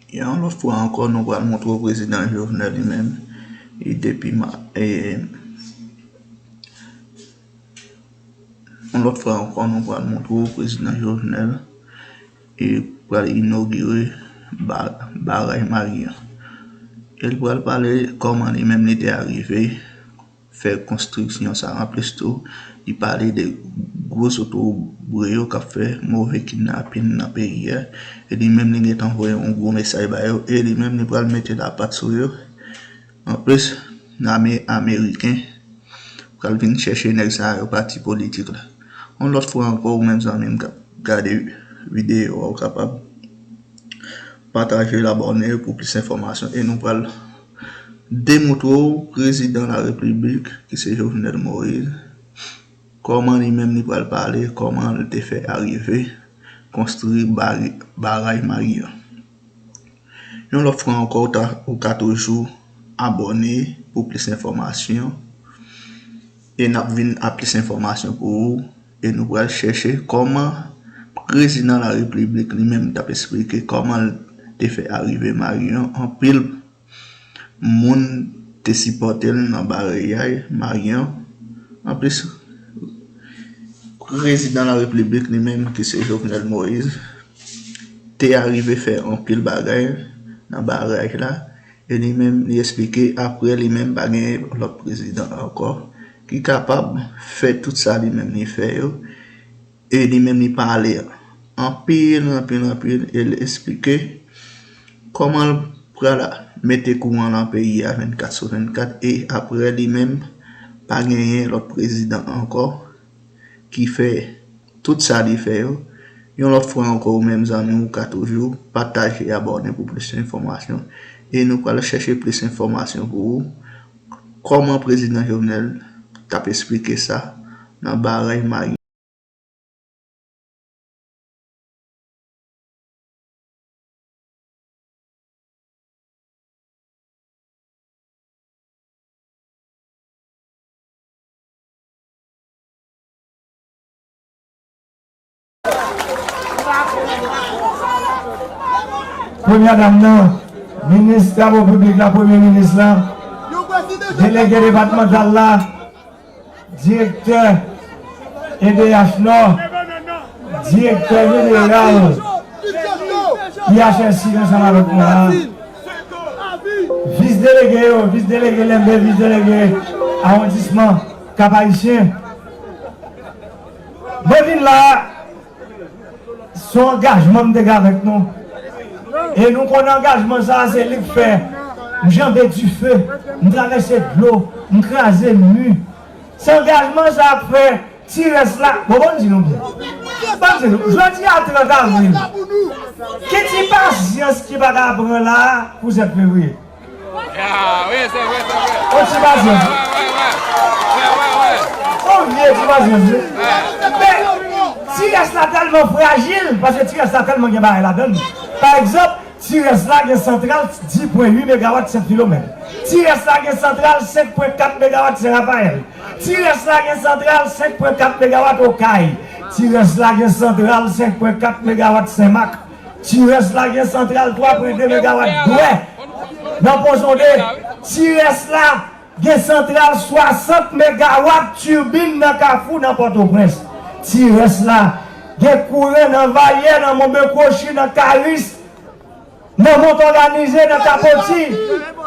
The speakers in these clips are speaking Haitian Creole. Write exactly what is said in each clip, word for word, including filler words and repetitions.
Yon lòt fwa ankò, nou pral montre w prezidan Jovenel li menm, e depi ma, e, yon lòt fwa ankò, nou pral montre w prezidan Jovenel, e pral inogire ba, baraj Mari an. E li pral pale kòman li menm li te arive fè konstriksyon sa. Anplis tou, li pale de gwo zotobre yo k ap fè move kidnapin nan peyi a. E li menm, li gentan voye yon gwo mesaj ba yo. E li menm, li pral mete lapat sou yo. Anplis, lame ameriken pral vin chèche nèg sa yo, pati politik la. Yon lòt fwa ankò, ou menm zanmi m k ap gade videyo a, ou kapab pataje l, abòne pou plis enfòmasyon. E nou pral demontre w prezidan larepiblik, ki se Jovenel Moïse, kòman li menm li pral pale, kòman l te fè arive konstri bari, baraj Mari an. Yon lòt fwa ankò, ou ta, ou ka toujou abòne pou plis enfòmasyon. E n ap vin ak plis enfòmasyon pou ou. E nou pral chèche kòman prezidan larepiblik li menm t ap esplike kòman l te fè arive Mari an. Anpil moun te sipòte l nan baraj Mari an. Anplis, prezidan larepiblik li menm, ki se Jovenel Moïse, te arive fè anpil bagay nan baraj la. E li menm, li esplike, apre li menm, pa gen lòt prezidan ankò ki kapab fè tout sa li menm li fè yo. E li menm, li pale anpil, anpil, anpil, e l esplike kòman l pral mete kouran nan peyi a vennkat sou vennkat, e apre li menm, pa genyen lòt prezidan ankò ki fè tout sa li fè yo. Yon lòt fwa ankò, ou menm zanmi, ou ka toujou pataje, abòne pou plis enfòmasyon. E nou pral chèche plis enfòmasyon pou ou. Kòman prezidan Jovenel t ap esplike sa nan baraj Mari. Premyè dam nan, minis travo piblik la, premye minis la, delege depatmantal la, direktè E D H Nò, direktè jeneral I H S I ansanm avèk mwen la, vis delege yo, vis delege Lenbe, vis delege awondisman Kap Ayisyen. Mwen vin la, se yon angajman m te gen avèk nou. E nou konnen angajman sa a, se li k fè m janbe dife, m travèse dlo, m kraze mi. Se angajman sa a k fè ti rès la, bon, bon, di nou byen. Bon, di nou, jodi a trant avril, ki ti pasyans ki pa ka pran la a pou sèt fevriye? Ah, wi, se vre, se vre. On ti pasyans. Wi, wi, wi. On vye ti pasyans, wi. Men, ti rès la tèlman frajil, paske ti rès la tèlman gen bagay ladan l. Pa egzanp, ti rès la gen santral dis pwen uit megawat Sent Filomèn. Ti rès la gen santral senk pwen kat megawat Sen Rafayèl. Ti rès la gen santral senk pwen kat megawat Okay. Ti rès la gen santral senk pwen kat megawat Sen Mak. Ti rès la gen santral twa pwen de megawat Dwè, nan Pon Sonde. Ti rès la gen santral swasant megawat tibin nan Kafou, nan Pòtoprens. Ti rès la gen kouran nan Vayè, nan Monben Kwochi, nan Karis, nan Mont Òganize, nan Kapoti,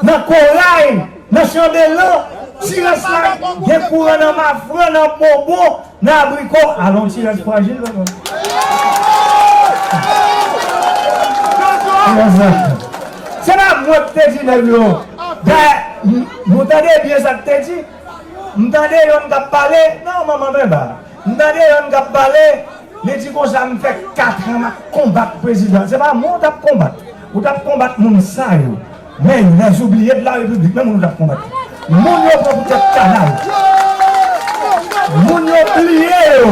nan Koray, nan Chanbelan. Ti rès la gen kouran nan Mafran, nan Bonbon, nan Abriko. Alon, ti rès frajil, non? Ti rès la. Se pa mwen ki te di nèg yo. Dayè, nou tande byen sa k te di. M tande yonn k ap pale. Non, manman, men ba. M tande yonn k ap pale, li di konsa, "M fè katran m ap konbat prezidan." Se pa mwen w t ap konbat. Ou t ap konbat moun sa yo. Men yo, les oubliés de la République, men moun ou t ap konbat. Moun yo pran pou tèt kanal. Moun yo bliye yo.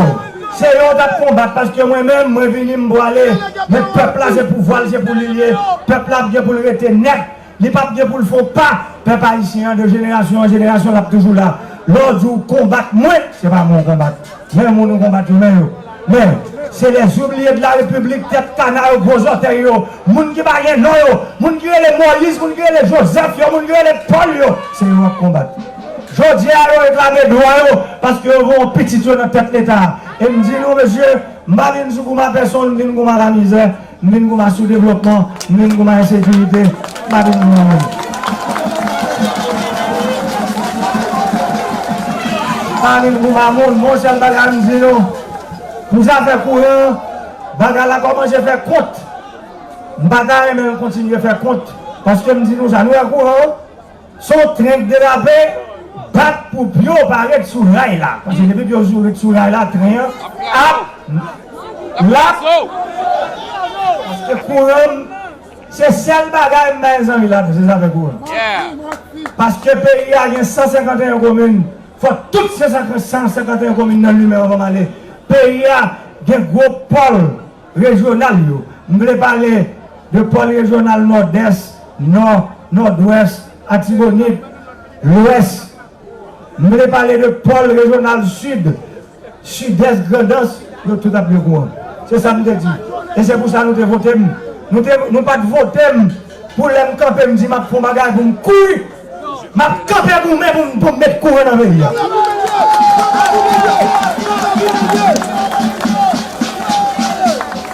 Se yo w t ap konbat, paske mwen menm, mwen vini, m pwale. Men pèp la, se pouvwa l, se pou li l ye. Pèp la ap gen pou l rete nèt. Li p ap gen pou l fè yon pa. Pèp ayisyen an, de jenerasyon an jenerasyon, l ap toujou la. Lè w di w konbat mwen, se pa mwen w konbat. Men moun ou konbat yo, men yo. Men, se les oubliés de la République, tèt kana yo, gwo zòtèy yo, moun ki pa gen non yo, moun ki rele Moyiz, moun ki rele Jozèf yo, moun ki rele Pòl yo, se yo w ap konbat. Jodi a, yo reklame dwa yo, paske yo gen yon pitit yo nan tèt Leta. E m di nou, mesye, m pa vin sou kouman pèsonn, m vin kouman lamizè. M vin kouman soudevlopman, m vin kouman ensekirite, m pa vin kouman moun. M pa vin kouman moun, men yon sèl bagay m di nou, pou zafè kouran, bagay la kòmanse fè kont. M pa ta renmen l kontinye fè kont, paske m di nou sa, nou wè kouran an, se yon tren k derape, bat pou pye w pa ret sou ray la. Paske depi pye w sou ret sou ray la, tren an ap, l ap. Paske kouran m, se sèl bagay m bay zanmi la, se zafè kouran. Paske peyi a gen san senkanteyen komin, fò tout se san senkanteyen komin nan limen anvan m ale. Peyi a gen gwo pòl rejyonal yo. M vle pale de pòl rejyonal Nòdès, Nò, Nòdwès, Atibonit, Lwès. M vle pale de pòl rejyonal Sid, Sidès, Grandans, yo tout ap gen kouran. Se sa m te di. E se pou sa nou te vote m. Nou te, nou pa t vote m pou lè m kanpe m di m ap fè yon bagay pou m kouri. M ap kanpe goumen pou m, pou m met kouran nan peyi a.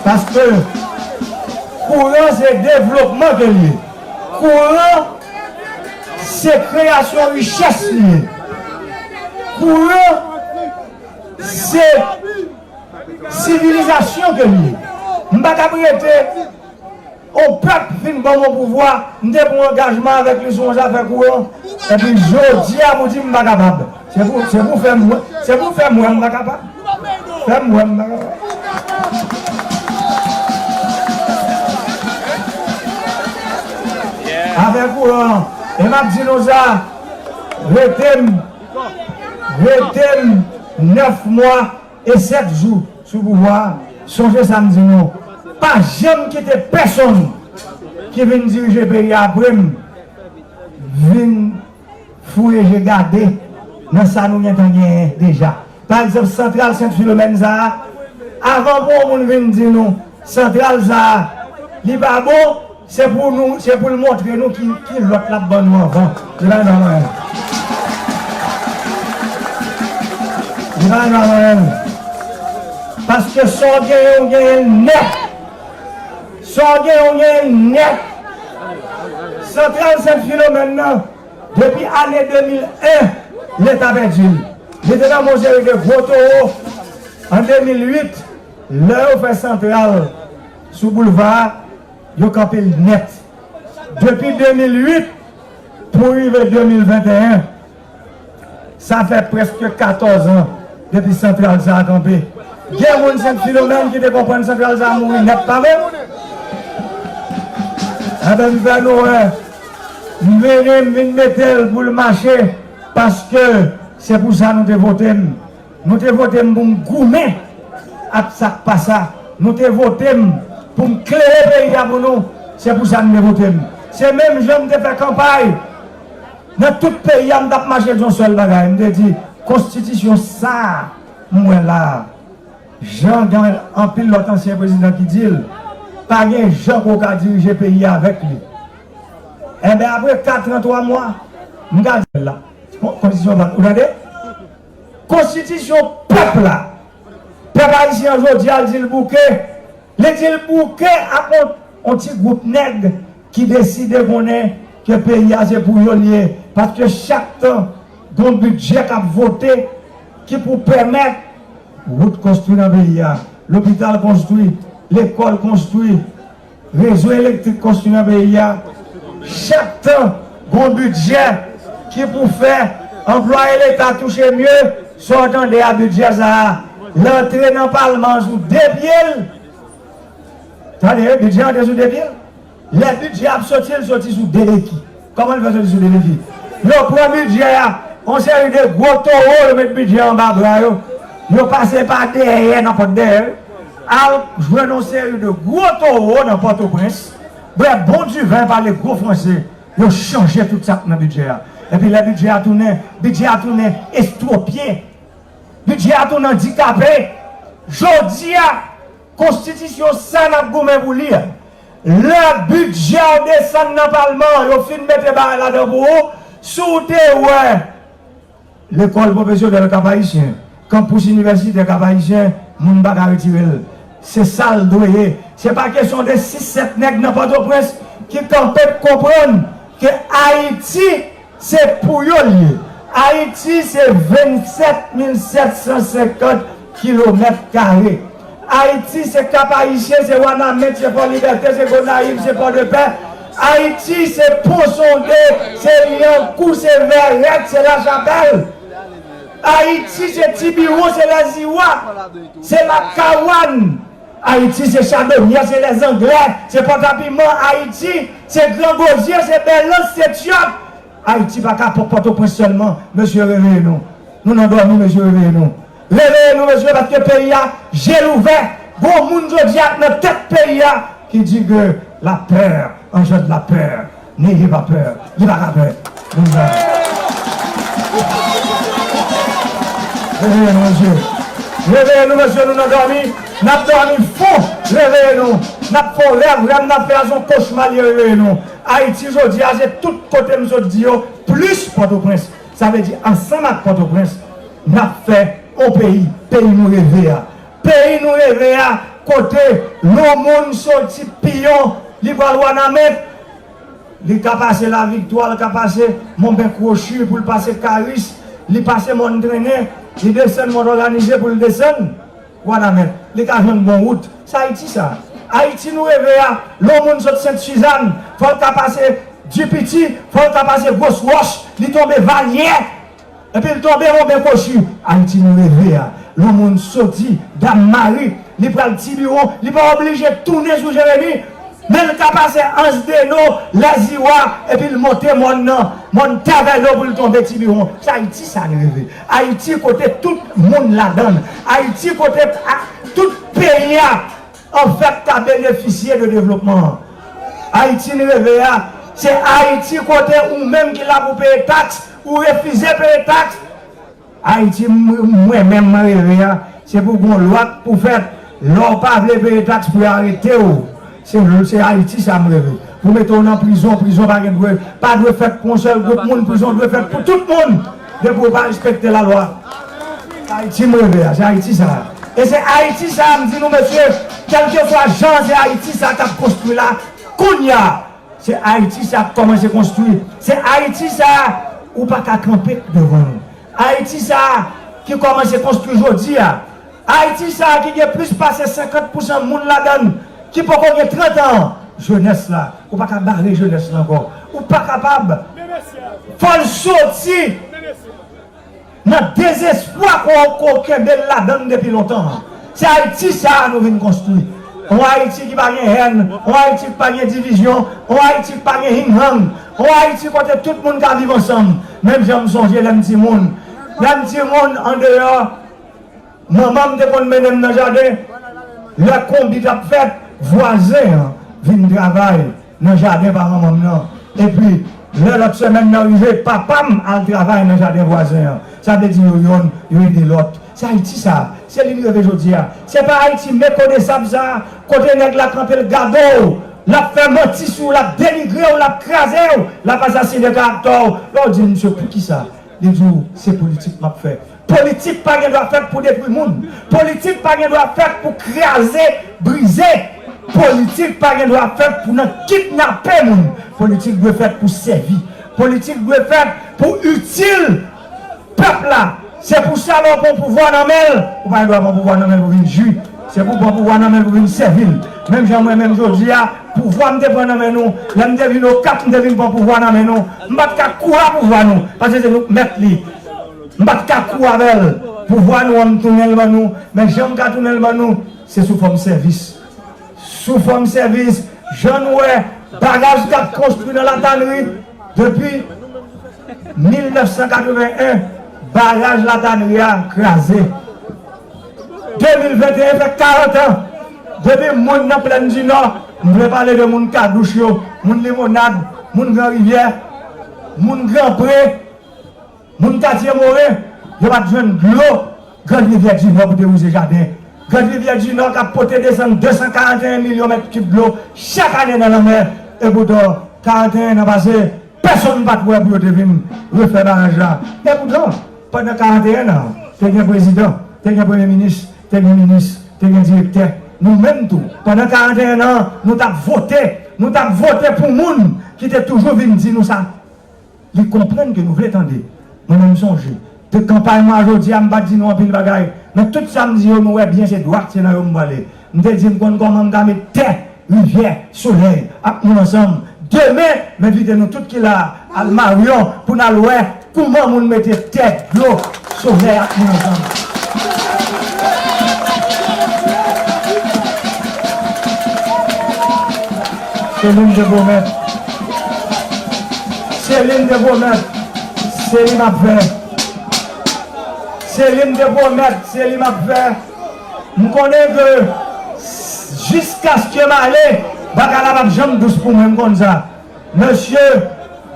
Paske kouran se devlopman ke l ye. Kouran se kreyasyon richès li ye. Kouran se sivilizasyon ke l ye. M pa t ap rete yon pèp fin ban m yon pouvwa, m te pran angajman avèk li sou yon zafè kouran. Epi jodi a pou di m pa kapab. Se pou, se pou fè m wè, se pou fè m wè m pa kapab. Fè m wè m pa kapab. Afè kouran, e m ap di nou sa, rete m, rete m nèf mwa e sèt jou sou pouvwa a, sonje sa m di nou, pa janm kite pèsonn ki vin dirije peyi a apre m vin foure je gade nan sa nou gentan genyen deja. Pa egzanp, santral Sent Filomèn sa a, avan pou yon moun vin di nou, santral sa a, li pa bon, se pou nou, se pou l montre nou ki, ki lòt l ap ban nou anvan. Li pa gen dwa ban anyen. Li pa gen dwa ban anyen. Paske sa w genyen, w genyen l nèt. Sa w genyen, w genyen l nèt. Santral Sent Filomèn nan, depi ane de mil en, Leta pèdi l. Li te nan men yon seri de gwo towo. An de mil uit, lè yo fè santral sou boulva a, yo kanpe l nèt. Depi de mil uit pou rive de mil venteyen, sa fè prèske katòz an depi santral sa a kanpe. Gen moun Sent Filomèn ki te konprann santral sa a mouri nèt, pa vre? Enben, m fè nou wè, m vini, m vin mete l pou l mache, paske se pou sa nou te vote m. Nou te vote m pou m goumen ak sa k pa sa. Nou te vote m pou m klere peyi a pou nou. Se pou sa n te vote m. Se menm jan m te fè kanpay nan tout peyi a, m t ap mache di yon sèl bagay. M te di, konstitisyon sa a m wè la a, jan gen anpil lòt ansyen prezidan ki di l, pa gen jan pou w ka dirije peyi a avèk li. Enben, apre kat an twa mwa, m ka di l la. Bon, konstitisyon pa, ou tande? Konstitisyon pèp la. Pèp ayisyen an jodi a, l di l bouke. Li di l bouke ak yon, yon ti gwoup nèg ki deside konnen ke peyi a se pou yo l ye. Paske chak tan gon bidjè k ap vote ki pou pèmèt wout konstwi nan peyi a, lopital konstwi, lekòl konstwi, rezo elektrik konstwi nan peyi a. Chak tan gon bidjè ki pou fè anplwaye leta touche mye, sa w tande a, bidjè sa a, l antre nan palman an sou de pye l. Tande, bidjè antre sou de pye l. Lè bidjè ap soti, l soti sou de beki. Kòman l fè soti sou de beki? Yo pran bidjè a, yon seri de gwo towo, yo met bidjè anba bra yo. Yo pase pa dèyè, nan pòt dèyè yo. Al jwenn yon seri de gwo towo nan Pòtoprens, bwè bon diven, pale gwo franse. Yo chanje tout sa k nan bidjè a. Epi lè bidjè a tounen, bidjè a tounen estwopye. Bidjè a tounen andikape. Jodi a, konstitisyon sa n ap goumen pou li a, lè bidjè w desann nan palman an, yo fin mete bagay ladan pou ou, si w te wè lekòl pwofesyonèl Kap Ayisyen, kanpis inivèsitè Kap Ayisyen, moun pa ka retire l. Se sa l dwe ye. Se pa kesyon de sis sèt nèg nan Pòtoprens ki kanpe k konprann ke Ayiti se pou yo l ye. Ayiti se vennsèt mil sèt san senkant kilomèt kare. Ayiti se Kap Ayisyen, se Wanament, se Fò Libète, se Gonayiv, se Pòdepè. Ayiti se Pon Sonde, se Lyankou, se Vèrèt, se Lachapèl. Ayiti se Tibiwon, se Lèziwa, se Lakawann. Ayiti se Chadonyè, se Lèzanglè, se Pòtapiman. Ayiti se Gran Gozye, se Bèlans, se Tyòt. Ayiti pa ka Pò- Pòtoprens sèlman. Mesye, reveye nou. Nou nan dòmi, mesye, reveye nou. Reveye nou, mesye, paske peyi a, je l ouvè. Gon moun jodi a nan tèt peyi a ki di ke la peur engendre la peur. N'ayez pas peur. Li pa ka pè. Moun sa. Reveye nou, mesye. Reveye nou, mesye, nou nan dòmi. N ap dòmi fon. Reveye nou. N ap fè yon rèv. Rèv n ap fè a se yon kochma li ye, reveye nou. Ayiti jodi a, se tout kote m sot di yo, plis Pòtoprens. Sa vle di, ansanm ak Pòtoprens, n ap fè yon peyi, peyi nou reve a. Peyi nou reve a, kote yon moun soti Piyon, li pral Wanament, li ka pase Laviktwa, li ka pase Monben Kwochi, pou l pase Karis, li pase Mòn Trennen, li desann Mòn Òganize pou l desann Wanament. Li ka jwenn bon wout. Se Ayiti sa. Ayiti nou reve a, lè yon moun sot Sent Sizàn, fò l ka pase Dipiti, fò l ka pase Gwo Wòch, li tonbe Valyè, epi l tonbe Monben Kwochi. Ayiti nou reve a, lè yon moun soti Dam Mari, li pral Tibiwon, li pa oblije tounen sou Jeremi, men l ka pase Ansdeno, Lèziwa, epi l monte mòn nan, mòn Tavèlo pou l tonbe Tibiwon. Se Ayiti sa n reve. Ayiti kote tout moun ladan l. Ayiti kote a, tout peyi a, anfèt, ka benefisye de devlopman an. Ayiti n reve a, se Ayiti kote ou menm ki la pou peye taks, ou refize peye taks, Ayiti, m- mwen menm, mwen reve a, se pou gon lwa k pou fèt. Lè w pa vle peye taks, pou yo arete w. Se, se Ayiti sa m reve. Pou mete w nan prizon, prizon pa gen dwe, pa dwe fèt pou yon sèl gwoup moun, prizon dwe fèt pou tout moun. Depi w pa respekte lalwa. Se Ayiti m reve a, se Ayiti sa. E se Ayiti sa, m di nou, mesye, kèlkeswa jan, se Ayiti sa k ap konstwi la, kounye a. Se Ayiti sa k kòmanse konstwi. Se Ayiti sa ou pa ka kanpe devan l. Ayiti sa ki kòmanse konstwi jodi a. Ayiti sa ki gen plis pase senkant pousan moun ladan l ki poko gen trant an. Jenès la, ou pa ka bare jenès la ankò. Ou pa kapab. Fò l soti nan dezespwa ke w kenbe l ladan l depi lontan an. Se Ayiti sa a nou vin konstwi. Yon Ayiti ki pa gen hèn, yon Ayiti ki pa gen divizyon, yon Ayiti ki pa gen hinghang, yon Ayiti kote tout moun ka viv ansanm. Menm jan m sonje lè m timoun. Lè m timoun, andeyò, manman m te konn mennen m nan jaden. Lè konbit ap fèt, vwazen an vin travay nan jaden pa manman m nan. Epi, lè lòt semèn nan rive, papa m al travay nan jaden vwazen an. Sa vle di yo yonn, yo ede lòt. Se Ayiti sa. Se li n reve jodi a. Se pa Ayiti mekonesab sa, kote nèg la kanpe l gade w, l ap fè manti sou w, l ap denigre w, l ap kraze w, l ap asasinen karaktè w. Lè w di l, "Mesye, poukisa?" Li di w, "Se politik m ap fè." Politik pa gen dwa fèt pou detwi moun. Politik pa gen dwa fèt pou kraze, brize. Politik pa gen dwa fèt pou nan kidnape moun. Politik dwe fèt pou sèvi. Politik dwe fèt pou itil pèp la. Se pou sa lè w pran pouvwa nan men l, ou pa gen dwa pran pouvwa nan men l pou vin jwi. Se pou pran pouvwa nan men l pou vin sèvi l. Menm jan mwen menm jodi a, pouvwa m te pran nan men nou, lè m te vin Okap, m te vin pran pouvwa nan men nou. M pa t ka kouri a pouvwa nou, paske se nou k mèt li. M pa t ka kouri avè l. Pouvwa nou an, m tounen l ban nou, men jan m ka tounen l ban nou, se sou fòm sèvis. Sou fòm sèvis, jan nou wè baraj k ap konstwi nan Latanri depi mil nèf san katreven en, baraj Latanri a kraze. De mil venteyen fè karant an depi moun nan Plèn di Nò, m vle pale de moun Kadouch yo, moun Limonad, moun Gran Rivyè, moun Gran Pre, moun Katye Moren, yo pa t jwenn dlo Grann Rivyè di Nò pou te wouze jaden. Grand Rivière du Nord k ap pote desann de san karant e en milyon mèt kib dlo chak ane nan lanmè, epoutan, karant e en an pase, pèsonn pa t wè pou yo te vin refè baraj la. Epoutan, pandan karant e en an, te gen prezidan, te gen premye minis, te gen minis, te gen direktè. Nou menm tou, pandan karant e en an, nou t ap vote, nou t ap vote pou moun ki te toujou vin di nou sa. Li konprann ke nou vle tande. Mwen menm m sonje, de kanpay mwen a jodi a, m pa t di nou anpil bagay. Men tout sa m di yo, nou wè byen se dwat, se nan yo m prale. M te di m konn kòman m ka met tè, rivyè, solèy ak moun ansanm. Demen, m envite nou tout ki la a al Maryon pou n al wè kouman moun mete tè, dlo, solèy ak moun ansanm. Se li m te pwomèt. Se li m te pwomèt. Se li m ap fè. Se li m te pwomèt. Se li m ap fè. M konnen ke jiskaske m ale, bagay la p ap janm dous pou mwen, m konn sa. Mesye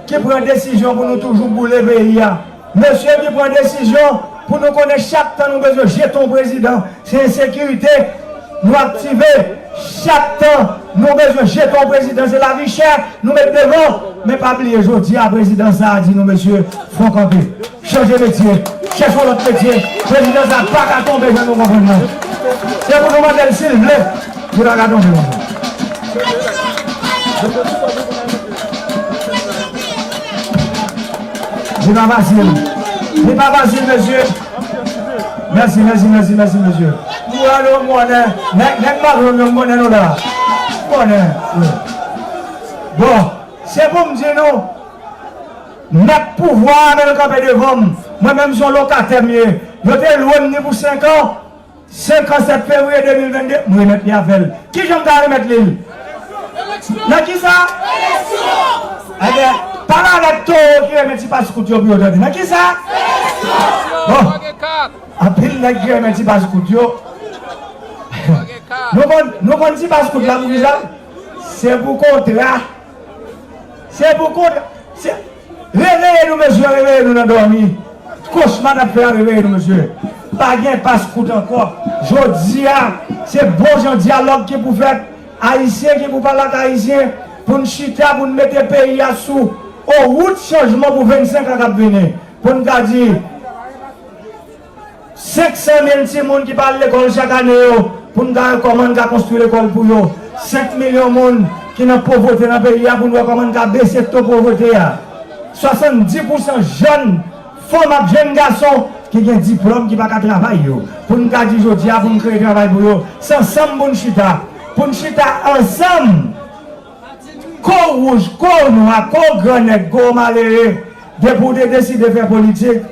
ki pran desizyon pou nou toujou boule peyi a. Mesye ki pran desizyon pou nou konnen chak tan nou bezwen jete yon prezidan, se ensekirite nou aktive. Chak tan nou bezwen jete yon prezidan, se lavi chè nou met devan. Men pa bliye, jodi a, prezidan sa a di nou, mesye, fò kanpe. Chanje metye. Chèche yon lòt metye. Prezidan sa pa ka tonbe jan nou konprann nan. Se pou nou mande l si l vle. Li pa ka tonbe konsa. Li pa fasil. Li pa fasil, mesye. Mèsi, mèsi, mèsi, mèsi, mesye. M wè nou, m konnen. Nèg, nèg Macron yo, m konnen nou la. M konnen. Wi. Bon, se pou m di nou, mèt pouvwa a menm kanpe devan m. Mwen menm se yon lokatè m ye. Yo te lwe m ni pou senk an. Senk an, sèt fevriye de mil vennde, m remèt li avè l. Kijan m ka remèt li l? Nan kisa? Ebyen, pale avèk towo ki renmen ti paskout yo pou yo tande. Nan kisa? Bon. Anpil nèg ki renmen ti paskout yo. Nou konn, nou konn ti paskout la pou kisa? Se pou kontra. Se pou kontra. Se, reveye nou, mesye, reveye nou nan dòmi. Kochma n ap fè a, reveye nou, mesye. Pa gen paskout ankò. Jodi a, se bon jan dyalòg ki pou fèt. Ayisyen ki pou pale ak Ayisyen, pou n chita, pou n mete peyi a sou on wout chanjman pou vennsenk an k ap vini. Pou n ka di, senk san mil timoun ki pa al lekòl chak ane yo, pou n ka wè kòman n ka konstwi lekòl pou yo. Senk milyon moun ki nan povrete nan peyi a, pou n wè kòman n ka bese to povrete a. Swasanndis pousan jèn fanm ak jèn gason ki gen diplòm ki pa ka travay yo. Pou n ka di jodi a, pou n kreye travay pou yo. Se ansanm pou n chita. Pou n chita ansanm. Ko wouj, ko nwa, ko grannèg, ko malere, depi w te deside fè politik,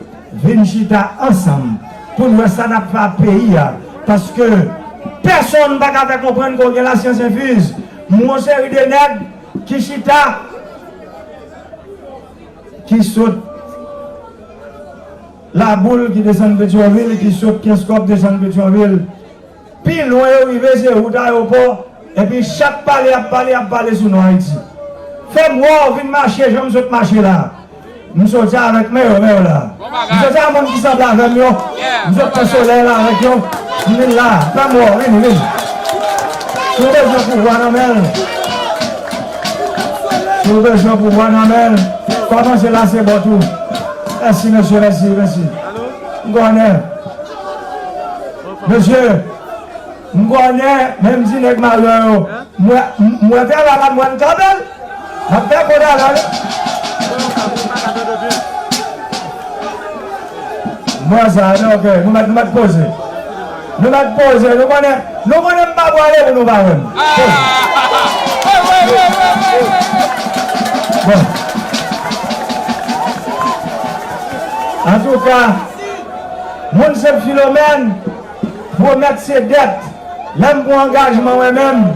vin chita ansanm pou n wè sa n ap fè ak peyi a. Paske pèsonn pa ka fè konprann ke w gen lasyans enfiz. M wè yon seri de nèg ki chita, ki sot Laboul, ki desann Petyonvil, ki sot Kenskòf, desann Petyonvil. Pi lwen yo rive, se wout ayewopò, epi chak pale y ap pale, y ap pale sou non Ayiti. Fè m wè w vin mache jan m sot mache la. M soti avèk men yo, men yo la. M soti ak moun ki sanble avè m yo. M sot pran solèy la avèk yo. M vin la. Fè m wè w, vini, vini. Si w bezwen pouvwa nan men l, si w bezwen pouvwa nan men l, kòmanse lase bòt ou. Mèsi, mesye, mèsi, mèsi. M konnen. Mesye, m konnen, menm di nèg Maryon yo. M wè, m wè travay la, m wè n kanpe l. M ap fè kote la, wi. M wè sa, men ok, nou mèt, nou mèt poze. Nou mèt poze, nou konnen, nou konnen m pa pwale pou nou pa wè m. Bon. Antouka, moun Sent Filomèn, pwomèt se dèt. Lè m pran angajman mwen menm,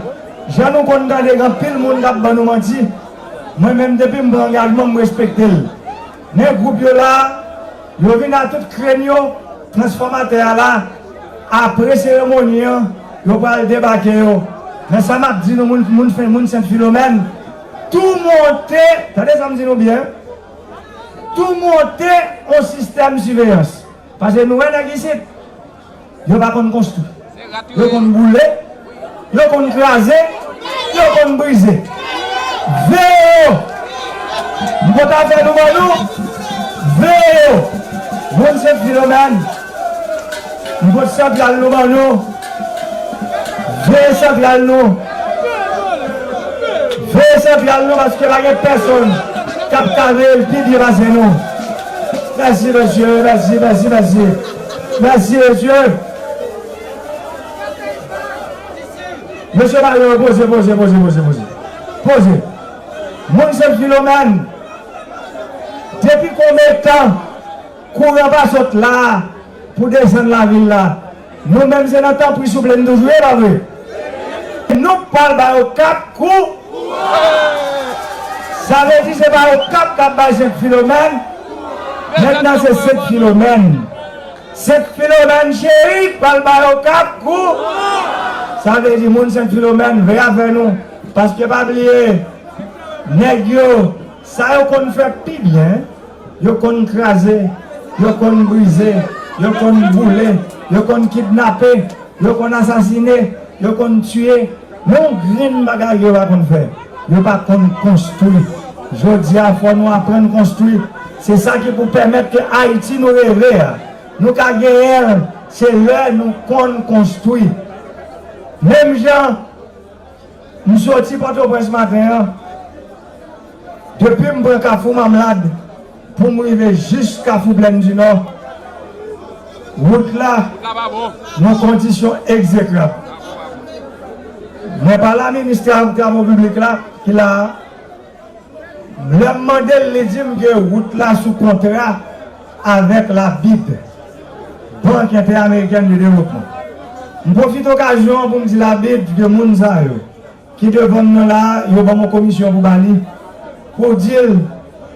jan nou konn tande gen anpil moun k ap ban nou manti, mwen menm depi m pran angajman m respekte l. Men gwoup yo la, yo vin a tout krenn yo, transfòmatè a la, apre seremoni an, yo pral debake yo. Men sa m ap di nou moun, moun, moun Sent Filomèn, tou monte, tande sa m di nou byen, tou monte yon sistèm siveyans. Paske nou wè nèg isit, yo pa konn konstwi. Yo konn boule, yo konn kraze, yo konn brize. Veye yo! M pot afè nou ban nou, veye yo! Moun Sent Filomèn, m pot santral nou ban nou, veye santral nou, veye santral nou paske pa gen pèsonn k ap ka veye l pi byen pase nou. Mèsi mesye, mèsi, mèsi, mèsi. Mèsi mesye. Mesye Mario, poze, poze, poze, poze, poze. Poze. Moun Sent Filomèn, depi konbyen tan kouran pa sot la pou desann lavil la? Nou menm se nan tanpri souple n toujou ye, pa vre? Nou pral ba yo kat kou. Sa vle di se pa yo kat k ap bay Sent Filomèn. Mentnan se Sent Filomèn. Sent Filomèn cheri pral ba yo kat kou. Sa vle di moun Sent Filomèn, veye avè nou. Paske pa bliye, nèg yo, sa yo konn fè pi byen, yo konn kraze, yo konn brize, yo konn boule, yo konn kidnape, yo konn asasine, yo konn tiye. Men yon grenn bagay yo pa konn fè. Yo pa konn konstwi. Jodi a, fò nou aprann konstwi. Se sa ki pou pèmèt ke Ayiti nou reve a, nou ka genyen l, se lè nou konn konstwi. Menm jan m soti Pòtoprens maten an, depi m pran Kafou Mamlad pou m rive jis Kafou Plèn di Nò, wout la nan kondisyon egzekrab. Mwen pale a minis tra-, travo piblik la ki la a. Lè m mande l, li di m ke wout la sou kontra avèk la bid, Bank Entèamerikèn de Devlopman. M pwofite okazyon an pou m di la bid ke moun sa yo ki devan m nan la a, yo ban m yon komisyon pou ba li, pou di l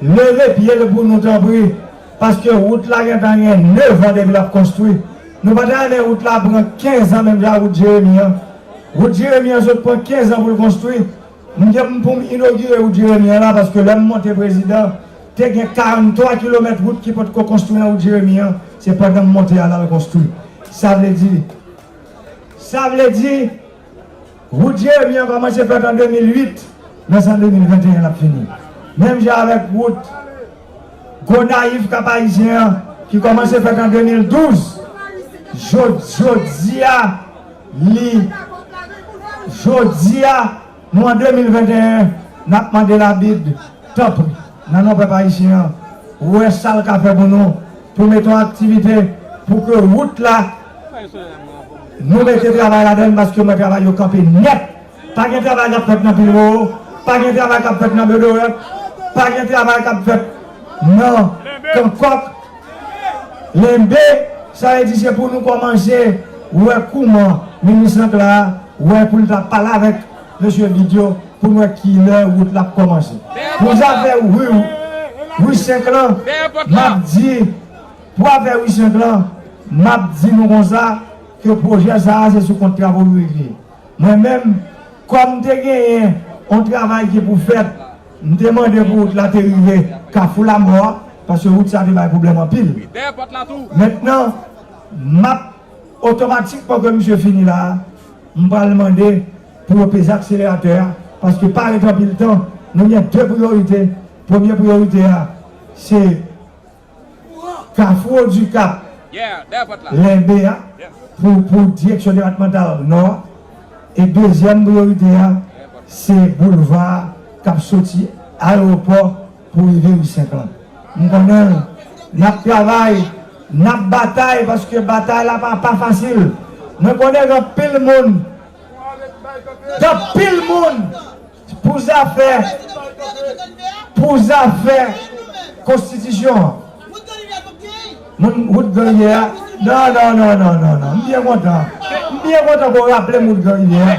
leve pye l pou nou tanpri, paske wout la gentan gen nèf an depi l ap konstwi. Nou pa ta renmen wout la pran kenz an menm jan ak wout Jeremi an. Wout Jeremi an sot pran kenz an pou l konstwi. M gen pou m inogire wout Jeremi an la, paske lè m monte prezidan, te gen karanntwa kilomèt wout ki potko konstwi nan wout Jeremi an. Se pandan m monte a l al konstwi. Sa vle di, sa vle di, wout Jeremi an kòmanse fèt an de mil uit, men se an de mil venteyen l ap fini. Menm jan avèk wout Gonayiv Kap Ayisyen an, ki kòmanse fèt an de mil douz, jodi, jodi a, li, jodi a, nou an de mil venteyen, n ap mande la bid, tanpri, nan non pèp ayisyen an, wè sa l ka fè pou nou, pou mete yon aktivite, pou ke wout la, nou mete travay ladan l, paske mwen travay yo kanpe nèt. Pa gen travay k ap fèt nan Pilwo, pa gen travay k ap fèt nan Bedorèt, pa gen travay k ap fèt nan Kankòk, Lenbe. Sa vle di se pou nou kòmanse wè kouman minis Lankla wè pou l ta pale avèk mesye Bidyo pou n wè kilè wout la ap kòmanse. Pou zafè ri, ri senk lan, m ap di, pou afè ri senk lan, m ap di nou konsa, ke pwojè sa a se sou kont travo piblik li ye. Mwen menm, kòm m te genyen yon travay ki pou fèt, m te mande pou wout la te rive Kafou Lamò a, paske wout sa te bay pwoblèm anpil. Mentnan, m ap otomatikman ke misye fini la a, m pral mande pou yo peze akseleratè a, paske pa ret anpil tan, nou gen de priyorite. Premye priyorite a, se Kafou Odikap, Lenbe a, pou, pou direksyon depatmantal Nò a. E dezyèm priyorite a, se boulva k ap soti ayewopò pou rive ri senk lan. M konnen n ap travay, n ap batay, paske batay la pa, pa fasil. Mwen konnen gen anpil moun, gen anpil moun pou zafè, pou zafè konstitisyon an. Moun, wout Gran Rivyè a. Non, non, non, non, non, non. M byen kontan. M byen kontan ke w raple m wout Gran Rivyè a.